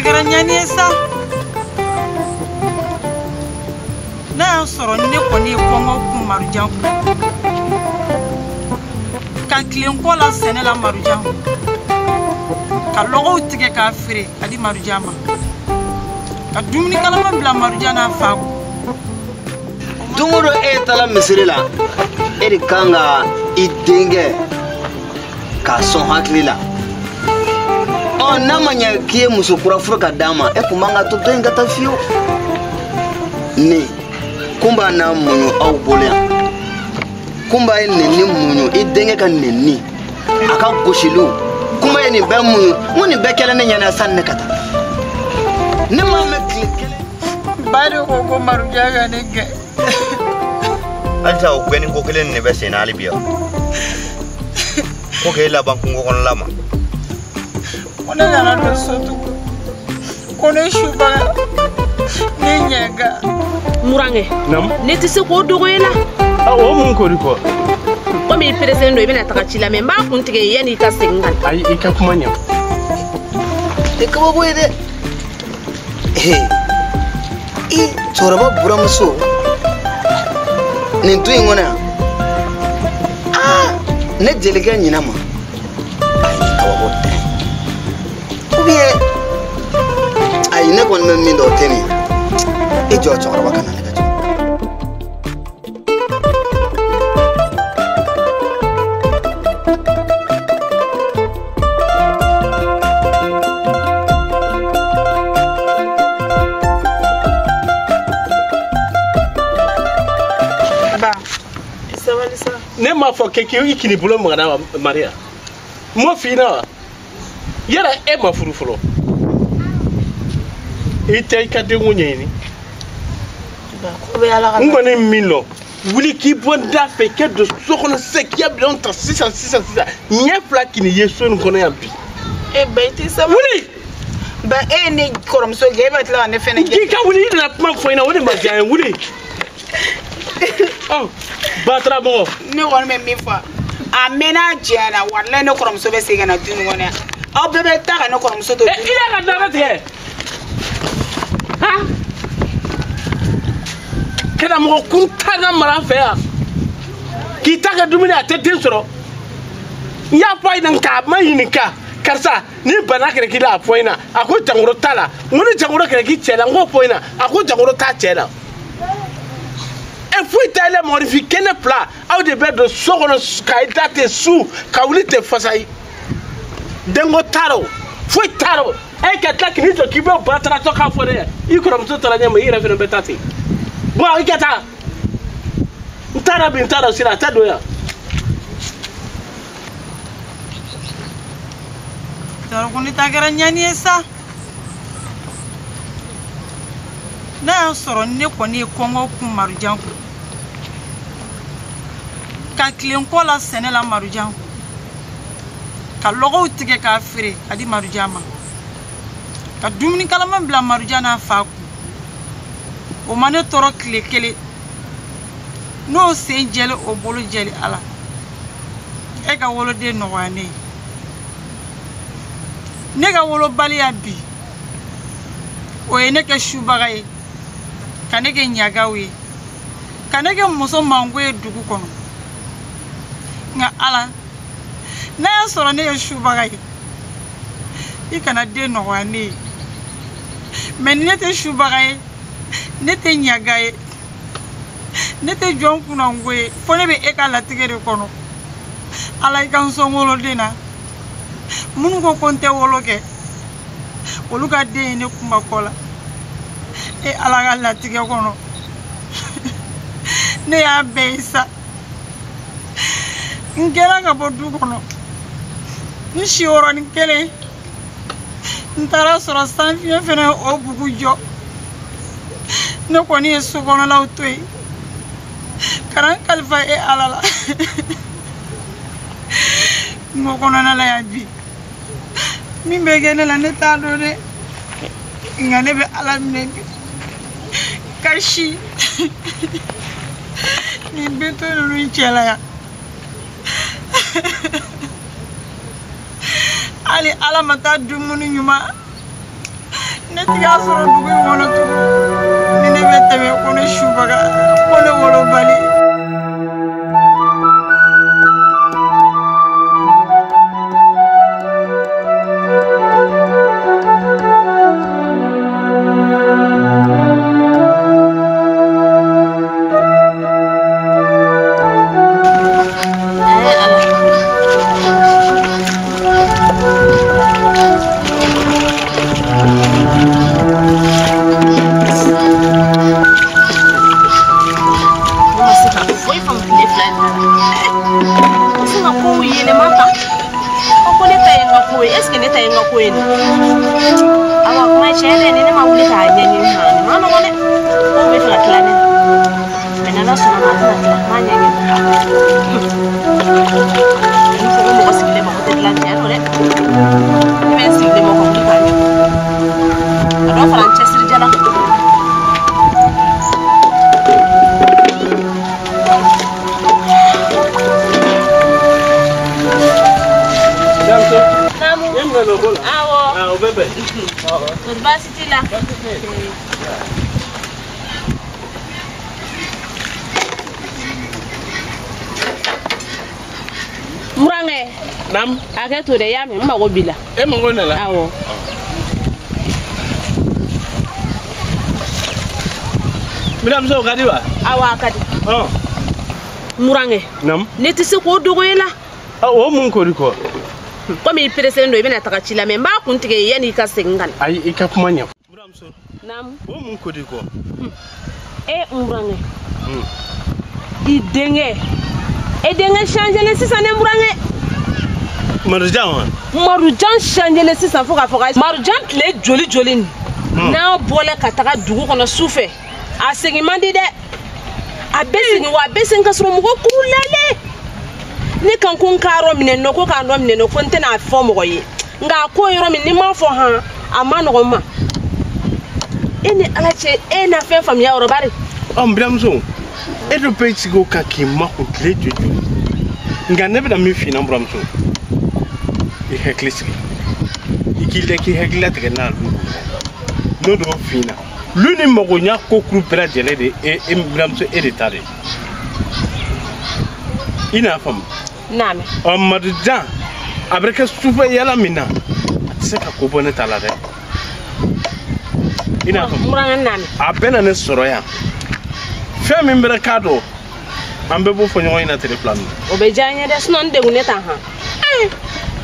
Kɛra ɲani ye sa. N'a y'a sɔrɔ ne kɔni ye kɔngɔ kun Marujan kun, ka tilen kɔ la sɛnɛ la Marujan kun, ka lɔgɔw tigɛ k'a feere ka di Marujan ma, ka dumuni kalaman bila Marujan n'a fa kun. Don o don e taara misiri la, e de kan ka i denkɛ k'a sɔn hakili la. Ɔ n'a ma ɲɛ k'i ye muso kura furu ka d'a ma, e kun man ka to dɔ in ka taa fiyewu. Ne Kunba n'a muɲu aw bolo yan. Kunba ye nɛni muɲu, i denkɛ ka nɛni, a ka gosiliw. Kunba ye nin bɛɛ muɲu, n ko nin bɛɛ kɛlen ne ɲɛna sanni ne ka taa. Ne m'a mɛn tile kelen. Ba de ko ko Marujan ka ne gɛn. Halisa o gɛnni ko kelen de bɛ sen na hali bi yan. Ko k'e laban kungo kɔnɔla ma. Ko ne nana don so tugun, ko ne subaga, ne ɲɛga. Murankɛ, ne tɛ se k'o dogo e la. O mun ko de kɔ? Komi i peresen don, i bɛna taga ci la, mɛ n b'a kun tigɛ yanni i ka segin ka na. Ayi, i ka kuma ɲɛ. Tɛ kabako ye dɛ. I cɛkɔrɔba buramuso nin du in kɔnɔ yan. Aa, ne jelikɛ ɲinɛ ma. Ayi, nin kabako tɛ. Ou bien ayi, ne kɔni bɛ min dɔn o tɛ nin ye. I jɔ cɛkɔrɔba ka na ne ka jɔ. Ba, sabali sa. Ne m'a fɔ k'e k'i bolo magana wa Maria? N m'o f'i ɲɛna wa? Yala e ma furu fɔlɔ? I tɛ i ka denko ɲɛɲini. N kɔni min lɔ, wuli k'i bɔ n da fɛ, i ka don so kɔnɔ sisan, k'i ka minɛnw ta sisan sisan sisan. Ɲɛ fila k'i ni ye so nin kɔnɔ yan bi. E ba, i tɛ sabali. Wuli! Ba, e ye ne kɔrɔmuso gɛn, e bɛ tila ka ne fɛnɛ gɛn. K'i ka wuli, i nana kuma fɔ n ɲɛna, o de ma diya n ye, wuli. Ɔ, batara mɔgɔ. Ne kɔni bɛ min fɔ, a mɛnna jɛn na, walayi ne kɔrɔmuso bɛ segin ka na du nin kɔnɔ yan. Aw bɛɛ bɛ taa ka ne kɔrɔmuso to. I y'a ka dara tigɛ. Han? Kana mɔgɔ kuntan ka mara an fɛ yan. K'i ta kɛ dumuni a tɛ den sɔrɔ. N y'a fɔ a ɲɛna k'a ma ɲininka. Karisa, ni bana kɛra k'i la, a fɔ n ɲɛna. A ko jankaro t'a la. N ko ni jankaro kɛra k'i cɛ la, n k'o fɔ n ɲɛna. A ko jankaro t'a cɛ la. E foyi t'a la mɔgɔninfin kɛnɛ fila, aw de bɛ don so kɔnɔ ka i da ten su, ka wuli ten fasa ye. Denko t'a la o, foyi t'a la o. E ka tila k'i jɔ k'i bɛ ba taratɔ k'a fɔ dɛ, i kɔrɔmuso taara ɲɛ ma, i yɛrɛ fana bɛ taa ten. Bɔn, i ka taa. N t'a dɔn bi, n t'a dɔn sini, a tɛ don yan. Tɔɔrɔ ko ne ta kɛra ɲani ye sa. N'a y'a sɔrɔ ne kɔni ye kɔngɔ kun Marujan kun, ka tilen kɔ la sɛnɛ la Marujan kun, ka lɔgɔw tigɛ k'a feere ka di Marujan ma, ka dumuni kalaman bila Marujan n'a fa kun, o ma ne tɔɔrɔ tile kelen. N'o sen jɛlen, o bolo jɛlen, Ala e ka woloden nɔgɔya ne ye. Ne ka wolobaliya bi, o ye ne kɛ subaga ye, ka ne kɛ ɲagaw ye, ka ne kɛ muso mango ye dugu kɔnɔ. Nka Ala, n'a y'a sɔrɔ ne ye subaga ye, i kana den nɔgɔya ne ye. Mɛ ni ne tɛ subaga ye, ne tɛ ɲaga ye, ne tɛ jɔn kunnango ye, fo ne bɛ e ka latigɛ de kɔnɔ. Ala, i ka n sɔn woloden na. Minnu ko ko n tɛ wolo kɛ, olu ka den ye ne kunba kɔ la. E Ala ka latigɛ kɔnɔ, ne y'a bɛɛ ye sa. N kɛra ka bɔ du kɔnɔ, n si yɔrɔnin kelen, n taara sɔrɔ sanfiɲɛ fɛnɛ ye o bugu jɔ. Ne kɔni ye so kɔnɔlaw to yen, ka na n kalifa e Ala la. Kungo kɔnɔna la yan bi, min bɛ kɛ ne la, ne t'a dɔn dɛ. Nka ne bɛ Ala minɛ bi. kasi nin bɛntɔ ninnu cɛla yan. Hali Ala ma taa dumuni ɲuman ne tɛ k'a sɔrɔ dugu in kɔnɔ tugun. Ni ne bɛ tɛmɛ ko ne subaga ko ne wolobali. Hakɛ to dɛ, y'a mɛn, n mago b'i la. E mago ne la? Awɔ. Muramuso, o ka di wa? Awɔ, a ka di. Murankɛ. Naamu. Ne tɛ se k'o dogo e la. O mun ko di kɔ? Komi i pereselen don, i bɛna taga ci la mɛ n b'a kun tigɛ yanni i ka segin ka na. Ayi, i ka kuma ɲɛfɔ. Muramuso. Naamu. O mun ko di kɔ? E murankɛ. I denkɛ. E denkɛ changelen sisan dɛ murankɛ. Marujan wa? Marujan changelen sisan fo k'a fɔ ka Marujan tile joli joli nin. N'a bɔla ka taga dugu kɔnɔ su fɛ, a segin man di dɛ. A bɛ segin wa a bɛ segin ka sɔrɔ mɔgɔ kurulalen. Ne kan ko n k'a yɔrɔ minɛ nɔ ko k'a nɔ minɛ nɔ ko n tɛna fɔ mɔgɔ ye. Nka a ko yɔrɔ min ni n m'a fɔ han a ma nɔgɔn n ma. E ni Ala cɛ e na fɛn faamuya yɔrɔ bari. Ɔ n buramuso, e dun bɛ sigi o kan k'i makun tile joli joli. Nka ne bɛna min f'i ɲɛna buramuso. I hakili sigi, i k'i lɛ k'i hakili latigɛ n'a lu n'o de y'o f'i ɲɛna. Lu ni magoɲa ko kuru bɛɛ lajɛlen de e buramuso e de ta de. I n'a faamu? Naam. Ɔ Marujan a bɛ kɛ sufɛ yala min na a tɛ se ka ko bɔ ne ta la dɛ. I n'a faamu? Murankɛ naam. A bɛ na ne sɔrɔ yan. Fɛn min bɛ k'a dɔn an bɛɛ b'o fɔ ɲɔgɔn ɲɛna tile fila nin na. O bɛ diya n ye dɛ, sinɔn n degunnen tan han.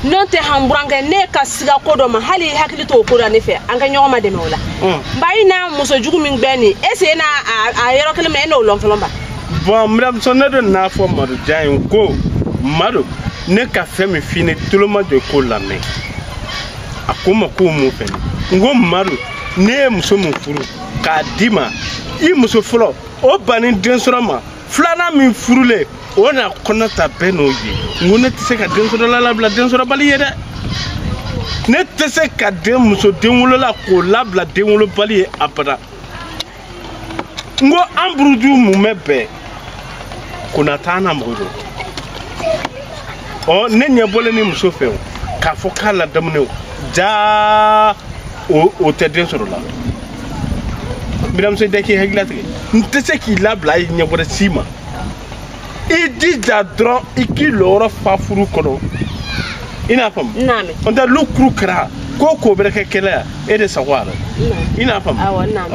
N'o tɛ han burankɛ ne ka siga ko dɔ ma hali i hakili t'o ko la ne fɛ an ka ɲɔgɔn ma dɛmɛ o la. Nka i n'a muso jugu min gbɛ nin est ce que e n'a a yɔrɔ kelen ma e n'o lɔn fɔlɔ ba. Bon muramuso ne de n'a fɔ Marujan ye ko Madu ne ka fɛn min f'i ye tulo ma jɔ i k'o lamɛn. A ko n ma k'o mun fɛ n ko Madu ne ye muso min furu k'a d'i ma i muso fɔlɔ o banni den sɔrɔ ma filanan min furulen o na kɔnɔ ta bɛɛ n'o ye. N ko ne tɛ se ka den sɔrɔla labila den sɔrɔbali ye dɛ. Ne tɛ se ka den muso den wolola k'o labila den wolobali ye abada. N ko an buruju mun bɛ bɛn kona t'an na mɔgɔ don. Ɔ ne ɲɛ bɔlen ni muso fɛ o k'a fɔ k'a ladamunen o jaa o tɛ den sɔrɔ la. Buramuso tɛ k'i hakili latigɛ n tɛ se k'i labila i ɲɛ wɛrɛ si ma. I jija dɔrɔn i k'i lɔyɔrɔ fa furu kɔnɔ. I n'a faamu? Naam. N tɛ lu kuru kɛra ko ko bɛ kɛ kɛlɛ yan e de sago a la. I n'a faamu? Awɔ naam.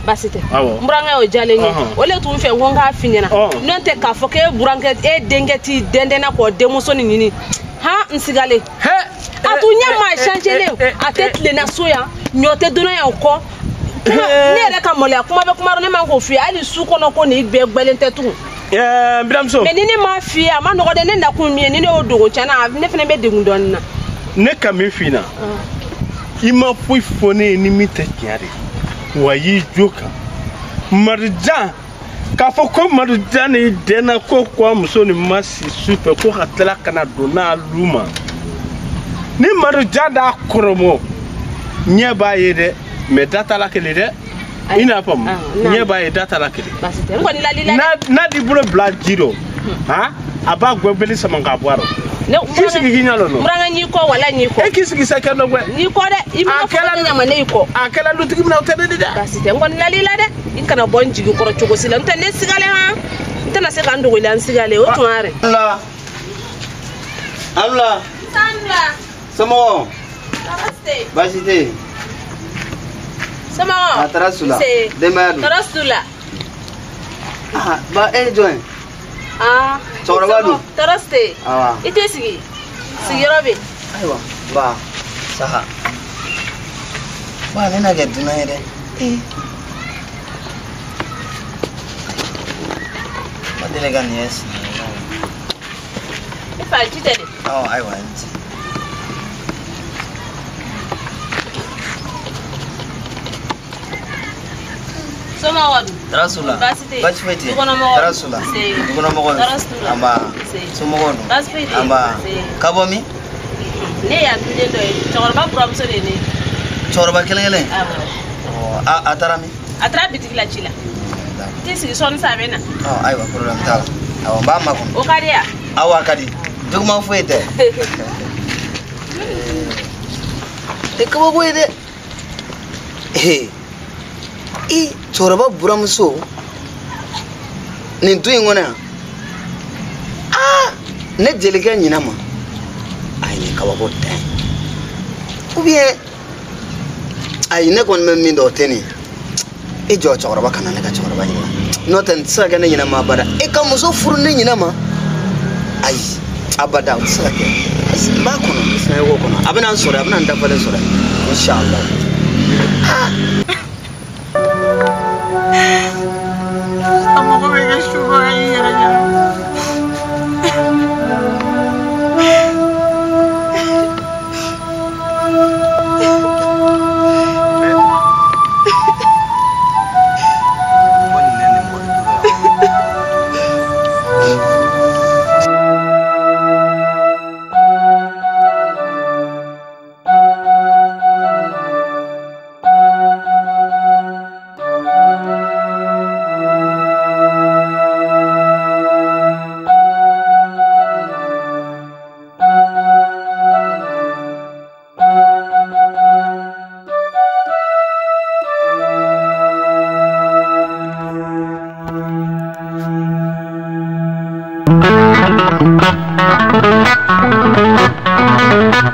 Baasi tɛ. Awɔ. N burankɛ y'o diyalen n ye. O de tun fɛ n ko n k'a f'i ɲɛna. N'o tɛ k'a fɔ k'e burankɛ e denkɛ t'i dɛndɛnna k'o denmuso nin ɲini han n sigalen. A tun ɲɛ maa changelen a tɛ tilenna so yan ɲɔ tɛ donna yan kɔ. Ne yɛrɛ ka maloya kuma bɛ kuma ne man k'o f'i ye hali su kɔnɔ ko nin bɛɛ gbɛlen tɛ tugun. Buramuso. Mais ni ne m'a f'i ye a ma nɔgɔ dɛ ne nakun min ye ni ne y'o dogo tiɲɛ na ne fana bɛ degun dɔɔnin na. Ne ka min f'i ɲɛna i ma foyi fɔ ne ye ni min tɛ tiɲɛ de ye wa i y'i jo kan Marujan k'a fɔ ko Marujan ni dɛnna ko a muso ni ma si su fɛ ko ka tila ka na don n'a lu ma ni Marujan d'a kɔrɔbɔ ɲɛ b'a ye dɛ mais da t'a la kelen dɛ. I n'a faamu ɲɛ b'a ye da t'a la kelen. Baasi tɛ n kɔni lal'i la. N'a di bolo bila ji rɔ han a b'a gbɛngbɛnni sama k'a bɔ a rɔ. K'i sigi k'i ɲɛ lɔ nɔ. Burankɛ n'i kɔ wala n'i kɔ. E k'i sigi sa kɛ nɔ gbɛ. N'i kɔ dɛ i ma fɔ ne ɲama ne y'i kɔ. A kɛla dutigi min na o tɛ ne di dɛ. Baasi tɛ n kɔni lal'i la dɛ i kana bɔ n jigi kɔrɔ cogo si la n tɛ ne sigalen han n tɛna se ka n dogo i la n sigalen o tun yɛrɛ. Alula. Alula. Sanula. Somɔgɔw. Tɔɔrɔ tɛ yen. Baasi tɛ yen. Somɔgɔw. A taara su la. Denbaya dun. Tɔɔrɔ su la. Ah ba e ye jɔn ye. Ah. Cɛkɔrɔba dun. Tɔɔrɔ tɛ yen. Awa. I tɛ sigi. Sigiyɔrɔ bɛ yen. Ayiwa ba saha. Ba ne na kɛ dunan ye dɛ. Ee. Ma deli ka nin ye sinankunya ye. I fa ji tɛ dɛ. Ɔ ayiwa n ci. Somɔgɔw dun. Tɔɔrɔ su la. Baasi tɛ yen. Baasi foyi tɛ yen. Dukɔnɔmɔgɔw. Tɔɔrɔ su la. Nse. Dukɔnɔmɔgɔw. Tɔɔrɔ su la. Anba. Nse. Somɔgɔw dun. Baasi foyi tɛ yen. Anba. Nse. Ka bɔ min? Ne ye yan duden dɔ ye. Cɛkɔrɔba buramuso de ye ne ye. Cɛkɔrɔba kelen kelen. Awɔ. Ɔ a taara min? A taara bitigi la ci la. I t'i sigi sɔɔni sa a bɛ na. Ɔ ayiwa problème t'a la. Awɔ n b'a makɔnɔ. O ka di yan? Awɔ a ka di. Juguman foyi tɛ. Tɛ kabako ye dɛ. Ee. I cɛkɔrɔba buramuso nin du in kɔnɔ yan aa ne jelikɛ ɲinɛ ma a ye nin kabako dan ye ou bien ayi ne kɔni bɛ min dɔn o tɛ nin ye i jɔ cɛkɔrɔba ka na ne ka cɛkɔrɔba ɲininka n'o tɛ nin tɛ se ka kɛ ne ɲinɛ ma abada e ka muso furu ne ɲinɛ ma ayi abada o tɛ se ka kɛ n b'a kɔnɔ n bɛ sinayoko kɔnɔ a bɛna n sɔrɔ a bɛna n dafalen sɔrɔ inshallah. A mago bɛ kɛ subaga y'i yɛrɛ ɲɛna. Thank you.